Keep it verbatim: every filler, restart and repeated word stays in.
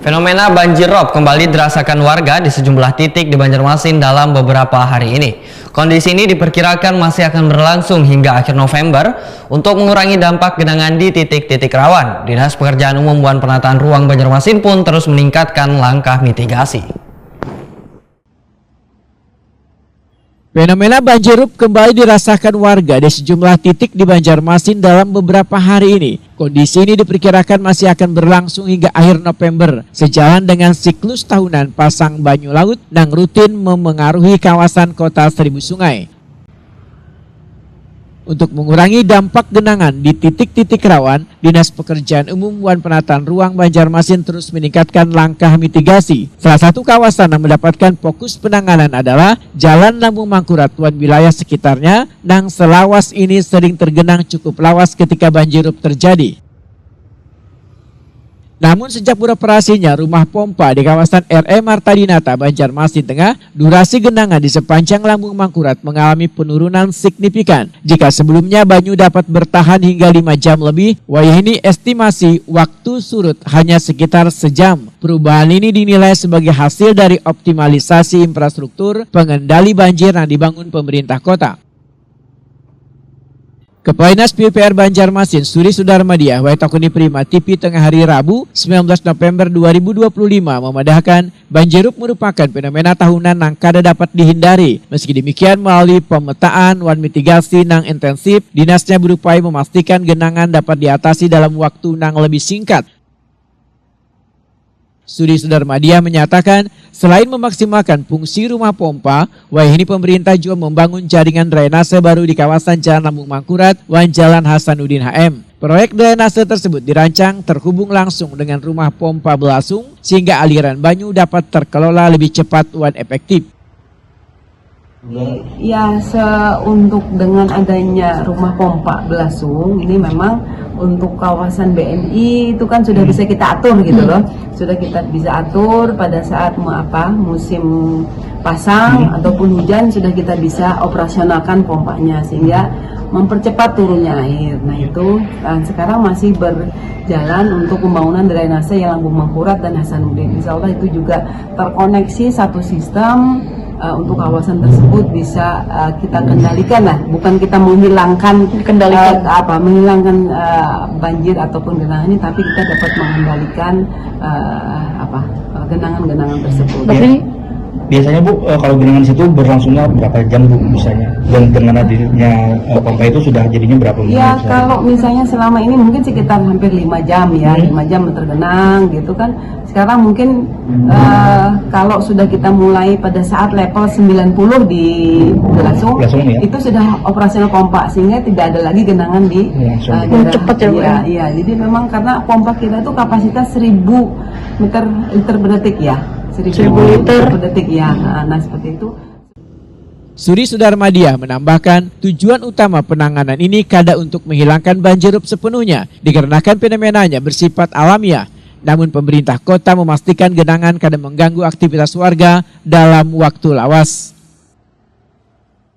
Fenomena banjir rob kembali dirasakan warga di sejumlah titik di Banjarmasin dalam beberapa hari ini. Kondisi ini diperkirakan masih akan berlangsung hingga akhir November. Untuk mengurangi dampak genangan di titik-titik rawan, Dinas Pekerjaan Umum wan Penataan Ruang Banjarmasin pun terus meningkatkan langkah mitigasi. Fenomena banjir rob kembali dirasakan warga di sejumlah titik di Banjarmasin dalam beberapa hari ini. Kondisi ini diperkirakan masih akan berlangsung hingga akhir November, sejalan dengan siklus tahunan pasang banyu laut nang rutin memengaruhi kawasan kota Seribu Sungai. Untuk mengurangi dampak genangan di titik-titik rawan, Dinas Pekerjaan Umum wan Penataan Ruang Banjarmasin terus meningkatkan langkah mitigasi. Salah satu kawasan yang mendapatkan fokus penanganan adalah Jalan Lambung Mangkurat wan wilayah sekitarnya, nang selawas ini sering tergenang cukup lawas ketika banjir rob terjadi. Namun, sejak beroperasinya rumah pompa di kawasan R E Marta Dinata, Banjarmasin Tengah, durasi genangan di sepanjang Lambung Mangkurat mengalami penurunan signifikan. Jika sebelumnya banyu dapat bertahan hingga lima jam lebih, wayah ini estimasi waktu surut hanya sekitar sejam. Perubahan ini dinilai sebagai hasil dari optimalisasi infrastruktur pengendali banjir yang dibangun pemerintah kota. Kepala Dinas P U P R Banjarmasin, Suri Sudarmadiah, wae takuni Prima T V Tengah Hari, Rabu, sembilan belas November dua ribu dua puluh lima, memadahkan banjir rob merupakan fenomena tahunan nang kada dapat dihindari. Meski demikian, melalui pemetaan wan mitigasi nang intensif, dinasnya berupaya memastikan genangan dapat diatasi dalam waktu nang lebih singkat. Suri Sudarmadiah menyatakan, selain memaksimalkan fungsi rumah pompa, wayah ini pemerintah juga membangun jaringan drainase baru di kawasan Jalan Lambung Mangkurat wan Jalan Hasanuddin H M. Proyek drainase tersebut dirancang terhubung langsung dengan rumah pompa belasung, sehingga aliran banyu dapat terkelola lebih cepat wan efektif. Ya, se untuk dengan adanya rumah pompa belasung ini memang untuk kawasan B N I itu kan sudah bisa kita atur gitu loh. Sudah kita bisa atur pada saat me- apa musim pasang ataupun hujan sudah kita bisa operasionalkan pompanya sehingga mempercepat turunnya air. Nah, itu dan sekarang masih berjalan untuk pembangunan drainase yang Lambung Mangkurat dan Hasanuddin. Insya Allah itu juga terkoneksi satu sistem eh, untuk kawasan tersebut bisa eh, kita kendalikan lah, bukan kita menghilangkan Kendalikan. eh, apa menghilangkan eh, banjir ataupun genangan ini, tapi kita dapat mengendalikan eh, apa eh, genangan-genangan tersebut. Berarti Biasanya Bu, eh, kalau genangan di situ berlangsungnya berapa jam Bu misalnya? Dan dengan hadirnya eh, pompa itu sudah jadinya berapa menit? Ya, misalnya? Kalau misalnya selama ini mungkin sekitar hampir lima jam ya, lima jam tergenang gitu kan. Sekarang mungkin eh, kalau sudah kita mulai pada saat level sembilan puluh di Belasung, Belasung, ya. Itu sudah operasional pompa sehingga tidak ada lagi genangan di Belasung. eh, Oh, daerah- cepat ya, Bu, iya, ya? Iya, jadi memang karena pompa kita itu kapasitas seribu meter liter per detik ya. Seribu liter. Per detik ya. Nah, nah, seperti itu. Suri Sudarmadiah menambahkan, tujuan utama penanganan ini kada untuk menghilangkan banjir rob sepenuhnya, dikarenakan fenomenanya bersifat alamiah. Namun, pemerintah kota memastikan genangan kada mengganggu aktivitas warga dalam waktu lawas.